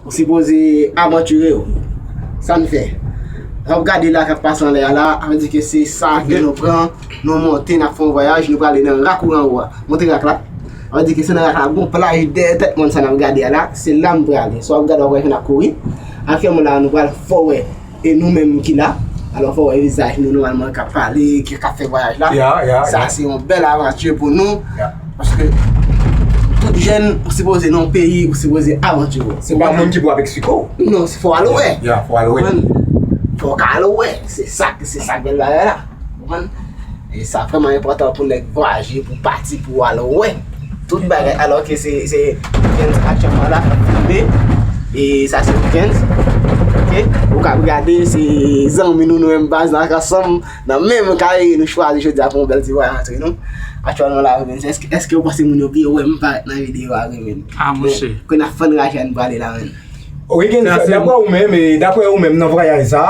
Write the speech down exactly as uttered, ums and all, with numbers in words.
Ou sipoze avantire w. Sa n fè? Sa w ap gade la k ap pase anlè a la, sa vle di ke se sa ke nou pran, nou monte, n ap fè yon vwayaj, nou prale nan rak Ourango a. Montre rak la. Sa vle di ke se nan rak la, gon plaj dèyè tèt mòn sa n ap gade a la, se la m prale. Sa w ap gade, w ap wè ke n ap kouri. Aktyèlman la, nou pral fè w wè e nou menm ki la. Alò, fè w wè vizaj nou nòmalman k ap pale, ki k ap fè vwayaj la. Sa se yon bèl avanti pou nou. Paske tout jèn, ou sipoze nan yon peyi, ou sipoze avantire. Se pa moun ki pou ap eksplike w. Non, se fò w al wè. Fò w al wè. Fò w ka al wè. Se sa, se sa k bèl bagay la. Konprann? E sa vrèman enpòtan pou nèg vwayaje, pou pati, pou al wè tout bagay. Alò ke se, se Weekends aktyèlman la k ap filme. E sa se Weekends. Ok? Ou ka ap gade, se zanmi nou, nou menm baz, n ak ansanm nan menm kay, nou chwazi jodi a pou yon bèl ti vwayaj antre nou. Aktyèlman la, Weekends, èske, èske ou panse moun yo vle wè m parèt nan videyo a, Weekends? Ah, monchè. Kounye a fann raje a n prale la, menm. Weekends, daprè ou menm, e daprè ou menm nan vwayaj sa,